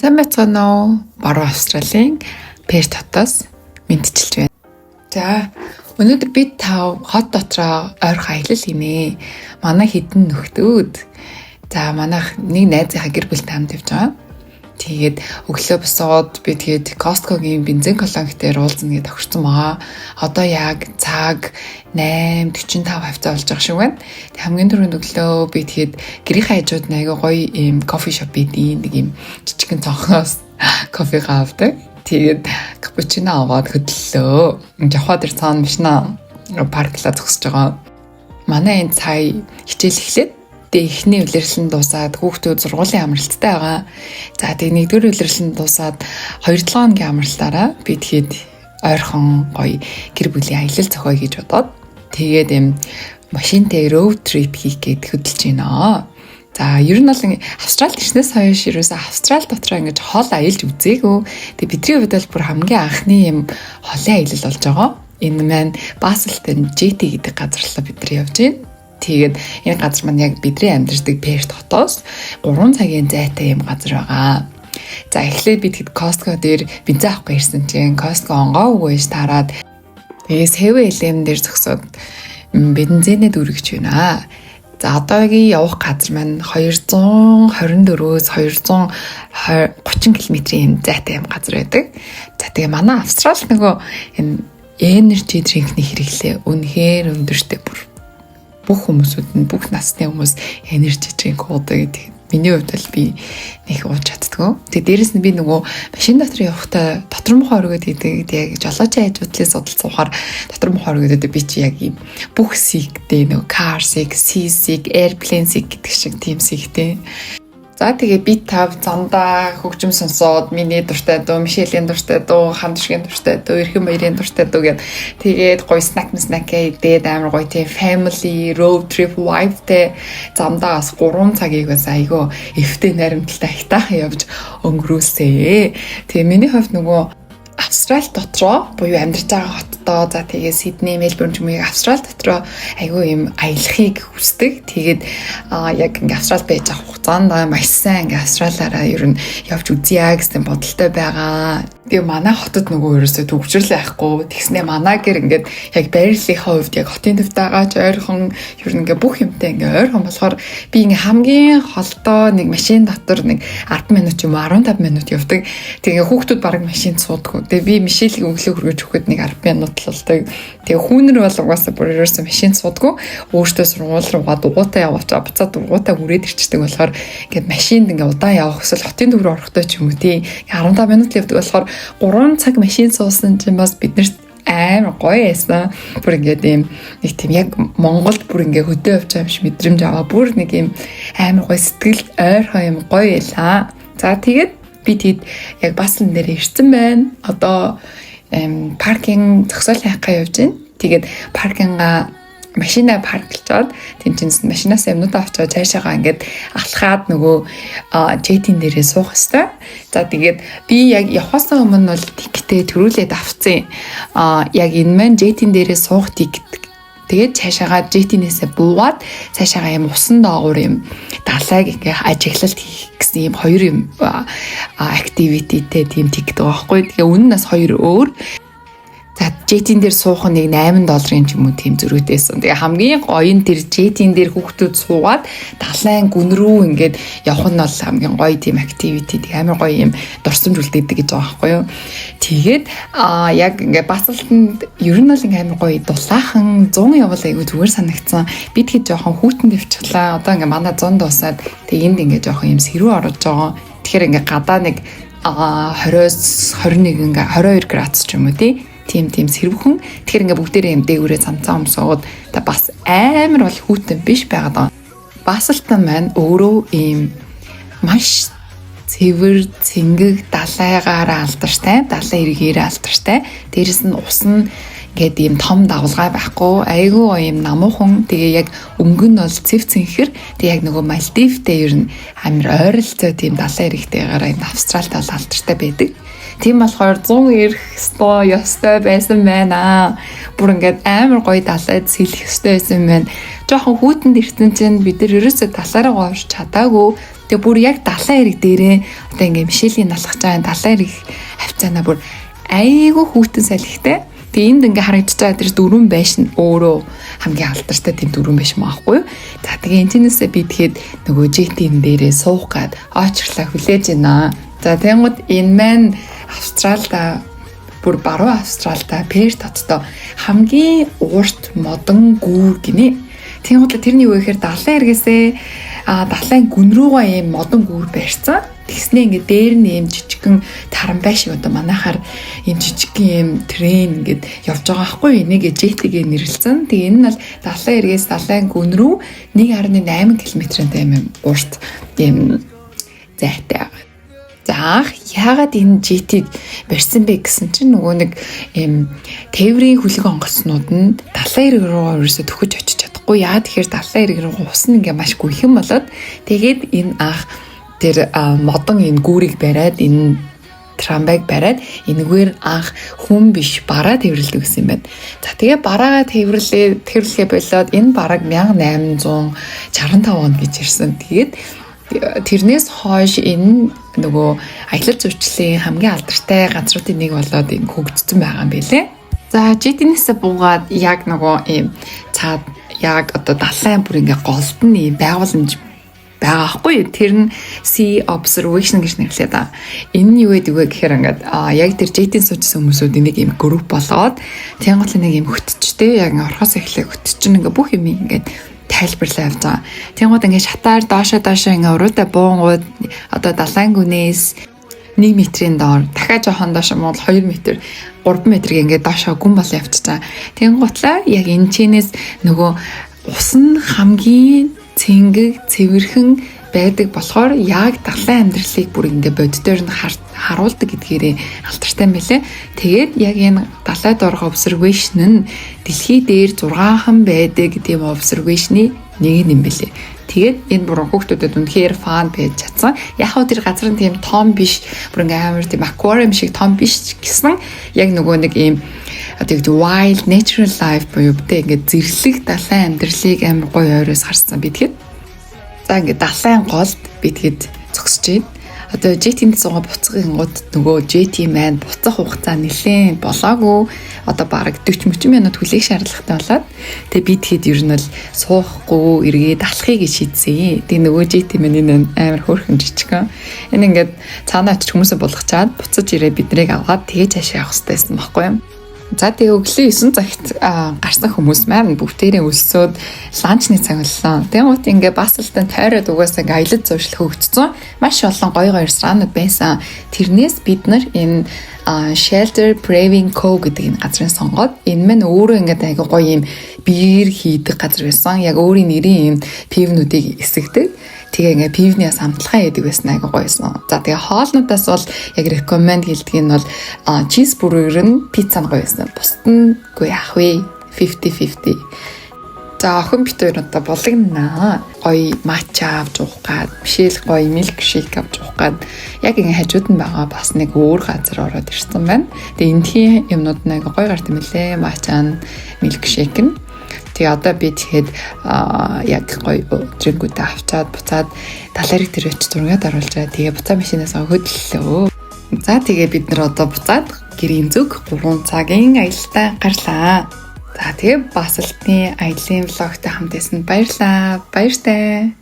Сайн байцгаана уу? Баруун Австралийн Перт хотоос мэндчилж байна. За, өнөөдөр бид тав хот дотроо ойрхон аялал хийнэ. Манай хэдэн нөхдүүд. За, манайх нэг найзынхаа гэр бүлтэй хамт явж байгаа. Тэгээд өглөө босоод би тэгээд Costco-гийн бензин колонк дээр уулзна гэж тохирсон байгаа. Одоо яг цаг 8:45 хавьцаа болж байгаа шиг байна. Тэг хамгийн түрүүнд өглөө би тэгээд гэрийнхээ хажууд нэг айгүй гоё ийм coffee shop байдийн. Нэг ийм жижигхэн цонхноос кофе авдаг. Тэгээд капучино аваад хөдлөлөө. Жавхаа дээр цаана машина park лаа зогсож байгаа. Манай энэ сая хичээл эхлээд, тэгээ эхний улирлан дуусаад хүүхдүүд сургуулийн амралттай байгаа. За, тэгээ нэгдүгээр улирлан дуусаад 2-7 хоногийн амралтаараа би тэгэхэд ойрхон гоё гэр бүлийн аялал зохиоё гэж бодоод, тэгээд юм машинтай road trip хийх гээд хөдөлж байна. За, ер нь бол Австралид ирснээс хойш ерөөсөө Австрали дотроо ингэж хол аялж үзээгүй. Тэгээ бидний хувьд бол бүр хамгийн анхны юм холын аялал болж байгаа. Энэ маань Busselton Jetty гэдэг газар руу бид нар явж байна. Тэгээд энэ газар маань яг бидний амьдардаг Перт хотоос 3 цагийн зайтай юм газар байгаа. За, эхлээд бид хэд Costco дээр бензин авах ирсэн чинь Costco онгоогүй байж таарад, тэгээ 7-Eleven дээр зогсоод бензинээ дүүргэж байна. За, одоогийн явах газар маань 224-өөс 230 км-ийн зайтай юм газар байдаг. За, тэгээ манай Австрал нөгөө энэ energy drink-ний хэрэглээ үнэхээр өндөртэй. Бүр бүх хүмүүсүүд нь, бүх насны хүмүүс energy drink уудаг гэдэг. Миний хувьд бол би нэг ууж чаддгүй. Тэгээ дээрэс нь би нөгөө машин дотор явахдаа дотор муухай өргөд идэг. Яг жолоочийн хажуудлын судал суухаар дотор муухай өргөд идэг. Би чи яг ийм бүх sick тэй, нөгөө car sick, sea sick, airplane sick гэдэг шиг тийм sick тэй. За, тэгээ би тав замдаа хөгжим сонсоод, миний дуртай дуу, Мишелийн дуртай дуу, Хандшгийн дуртай дуу, Эрхэн баярын дуртай дуу гэд, тэгээд гоё snack snack идээд, амар гоё тийм family road trip vibe тэй замдаа бас 3 цагийг бас айгүй эвтэй, наримталтай ихтайхан явж өнгөрүүлсэ. Тэгээ миний хувьд нөгөө Австрали дотроо буюу амьдарч байгаа хотдоо, за тэгээ Сидней, Мельбурн ч юм уу, Австрали дотроо айгүй юм аялахыг хүсдэг. Тэгээд яг ингээ Австрали байж байгаа хугацаанд маш сайн ингээ Австралиараа ер нь явж үзье гэсэн бодолтой байгаа. Тэгээ манай хотод нөгөө ерөөсөө төгжрөл байхгүй. Тэгснээ манай гэр ингээд яг байрлалынхаа хувьд яг хотын төвд байгаа ч ойрхон, ер нь ингээ бүх юмтай ингээ ойрхон болохоор би ингээ хамгийн холдоо нэг машин дотор нэг 10 минут ч юм уу 15 минут явдаг. Тэгээ хүүхдүүд бараг машинд суудаггүй. Тэгээ би Мишелийг өглөө хүргэж өгөхөд нэг 10 минут л болдог. Тэгээ хүүнэр бол угаасаа бүр ерөөсөө машинд суудаггүй. Өөртөө сургууль руугаа дугуйтай яваачаа буцаад дугуйтай хүрээд ирчдэг болохоор ингээд машинд ингээ удаан явах эсвэл хотын төв рүү орохдоо ч юм уу тий 15 минут л явдаг болохоор 3 цаг машин суусан чинь бас биднэрт амар гоё байсан. Бүр ингээд ийм нэг тийм яг Монголд бүр ингээ хөдөө явж байгаа юм шиг мэдрэмж аваа. Бүр нэг ийм амар гоё сэтгэл ойрхон юм гоё байлаа. За, тэгээд би тэгэд яг Busselton дээр ирсэн байна. Одоо parking зогсоол хайхгаа явж байна. Тэгээд parking аа машина park лчаад, тэнцэнс машинаас юмнуудаа авчаад цаашаагаа ингээд алхаад нөгөө jetty-н дээрээ суух хэвээр. За, тэгээд би яг явхаас өмнө бол ticket ээ төрүүлээд авцсан. Яг энэ маань jetty-н дээрээ суух ticket. Тэгээд цаашаагаа jetty-нээсээ буугаад цаашаагаа юм усан доогуур юм далайг ингээ ажиглалт хийх гэсэн юм хоёр юм activity тэй тийм ticket байгаа байхгүй. Тэгээ үнэн нас хоёр өөр. За, jetty-н дээр суух нэг 8 долларын ч юм уу тийм зөрүүтэйсэн. Тэгээ хамгийн гоё нь тэр jetty-н дээр хүүхдүүд суугаад далайн гүн рүү ингээд явах нь бол хамгийн гоё тийм activity. Тэг амар гоё юм дурсамж үлдээдэг гэж байгаа байхгүй юу. Тэгээд яг ингээд Busselton-д ер нь бол ингээд амар гоё дулаахан, 100 явал айгүй зүгээр санагдсан. Би тэгэхэд жоохон хүйтэн дэвчихлаа. Одоо ингээд манай 100 дуусаад, тэг энд ингээд жоохон юм сэрүү орж байгаа. Тэгэхээр ингээд гадаа нэг 20-оос 21, ингээ 22 градус ч юм уу тийм сэрүүхэн. Тэгэхээр ингээ бүгдээрээ юм дээгүүрээ цамцаа өмсөөд та бас амар бол хүйтэн биш байгаад байгаа. Busselton маань өөрөө ийм маш цэвэр цэнгэг далайгаараа алдартай, далайн эргээр алдартай. Дээрэс нь ус нь ингээд ийм том давлгаа байхгүй, айгүй ийм намуухан. Тэгээ яг өнгө нь бол цэв цэнхэр. Тэгээ яг нөгөө Мальдивтэй ер нь амар ойролцоо тийм далайн эрэгтэйгээр энэ Австралид бол алдартай байдаг. Тийм болохоор 100 ирэх ёстой ёстой байсан байна. Бүр ингээд амар гоё далайд сэлэх ёстой байсан байна. Жохон хүүтэнд ирсэн чинь бид нар ерөөсөө далаараа гоорч чадаагүй. Тэгээ бүр яг далайн эрэг дээрээ одоо ингээ Мишелийн налхаж байгаа далайн эрэг хавцаанаа бүр айгүй хүйтэн салхитай. Тэгээ энд ингээ харагдаж байгаа тэр дөрвөн байшин өөрөө хамгийн алдартай тийм дөрвөн байшин маахгүй юу? За, тэгээ энэчнээсээ би тэгэхэд нөгөө jetty-н дээрээ суух гад очрлаа, хүлээж байна. За, тэгэнгүүт энэ маань Австралда, бүр баруун Австралда, Перт хоттой хамгийн урт модон гүүр гинэ. Тэгэнгүүт тэрний юу гэхээр далайн эргээсээ далайн гүн рүүгээ ийм модон гүүр барьсан. Тэгснээ ингээд дээр нь ийм жижигхэн трамвай шиг, одоо манайхаар ийм жижигхэн ийм train ингээд явж байгаа байхгүй, энийг jetty-гээ нэрлсэн. Тэгээ энэ нь бол далайн эргээс далайн гүн рүү 1.8 км-ийн ийм урт ийм зайтай байгаа. За, анх яагаад энэ jetty-г барьсан бэ гэсэн чинь нөгөө нэг ийм тээврийн хөлөг онгоцнууд нь далайн эрэг рүү ерөөсө төхөж очиж чадахгүй. Яагаад тэгэхээр далайн эрэг рүү ус нь ингээ маш гүйхэн болоод, тэгээд энэ анх тэр модон энэ гүүрийг бариад, энэ трамвайг бариад, энэгээр анх хүн биш, бараа тээвэрлэдэг гэсэн юм байна. За, тэгээ бараагаа тээвэрлэхээ болоод энэ бараг 1865 онд гэж ирсэн. Тэгээд тэрнээс хойш энэ нөгөө аялал жуулчлалын хамгийн алдартай газруудын нэг болоод ингэ хөгжсөн байгаа юм билээ. За, jetty-нээс буугаад яг нөгөө ийм цаад яг одоо далайн бүр ингээ голд нь ийм байгууламж байгаа байхгүй юу? Тэр нь Sea Observation гэж нэрлэдэг да. Энэ нь юу гэдэг вэ гэхээр ингээд яг тэр jetty-н суужсэн хүмүүсүүд энийг ийм групп болгоод, тэнгуут нэг ийм хөтчтэй, яг ингээ орхоос эхлэх хөтч чинь ингээ бүх юм ингээд тайлбарлаа явж байгаа. Тэнгууд ингээ шатаар доошо доошо ингээ уруутай буунгууд одоо далайн гүнээс 1 метрийн доор, дахиад жоохон доош муу 2 метр, 3 метр ингээд доошо гүн болон явчихж байгаа. Тэнгуутлаа яг энэ чэнэс нөгөө ус нь хамгийн цэнгэг, цэвэрхэн байдаг болохоор яг далайн амьдралыг бүр ингээ боддоор нь харуулдаг гэдгээрээ алдартай юм билээ. Тэгээд яг энэ далай доорх observation нь дэлхий дээр 6хан байдаг тийм observation-ы нэг юм билээ. Тэгээд энэ бүр хүүхдүүдэд үнэхээр fun байж чадсан. Яг хөө тэр газар нь тийм том биш, бүр ингээ амар тийм aquarium шиг том биш гэсэн яг нөгөө нэг ийм одоо гэдэг wild natural life буюу тэ ингээ зэрлэг далайн амьдралыг амар гоё ойроос харсан би тэгэхэд. За, ингээ далайн голд би тэгэд зогсож байна. Одоо jetty-нд суугаа буцгингууд нөгөө jetty маань буцах хугацаа нэлээд болоогүй. Одоо бараг 40 30 минут хүлээх шаардлагатай болоод, тэгээ би тэгэхэд ер нь бол суухгүй эргээд алхахыг гэж шийдсэн. Тэгээ нөгөө jetty маань энэ амар хөөрхөн жижигхэн. Энэ ингээд цаанаа очиж хүмүүсээ булгачаад буцаж ирээ биднийг аваад тэгээ цаашаа явах хэрэгтэй байсан байхгүй юу? За, тэгээ өглөө 9 цагт гарсан хүмүүс маань бүгдээрээ өлсөөд lunch-ны цаг боллоо. Тэнгуут ингээ Басселтон тойроод угаасаа ингээ аялал жуулчлал хөгжсөн. Маш олон гоё гоё ресторанууд байсан. Тэрнээс бид нар энэ Shelter Brewing Co гэдэг энэ газрыг сонгоод, энэ мань өөрөө ингээд айгу гоё юм beer хийдэг газар байсан. Яг өөрийн нэрийн юм пивнүүдийг эсгдэг. Тэгээ ингээ пивний бас амталгаа хийдэг байсан, айгу гоёсон. За, тэгээ хоолнуудаас бол яг recommend хэлдэг нь бол cheeseburger нь, пицца нь гоё байсан. Бусд нь үгүй яах вэ? 50 50. За, охин бит хоёр одоо булагнаа. Гоё матча авч уух гад, Мишель гоё milkshake авч уух гад яг ингээ хажууд нь байгаа бас нэг өөр газар ороод ирсэн байна. Тэгээ эндхийн юмнууд нэг гоё гарт юм лээ. Матча нь, milkshake нь. Тэгээ одоо би тэгэхэд яг гоё drink-үүдээ авчаад буцаад талаарыг тэр очиж зургаад оруулжаа. Тэгээ буцаа машинаас хөдлөлөө. За, тэгээ бид нар одоо буцаад гэрийн зүг 3 цагийн аялалтай гарлаа. За, тэгээ Баселтны аялын vlog-тай хамт байсан баярлаа. Баяртай.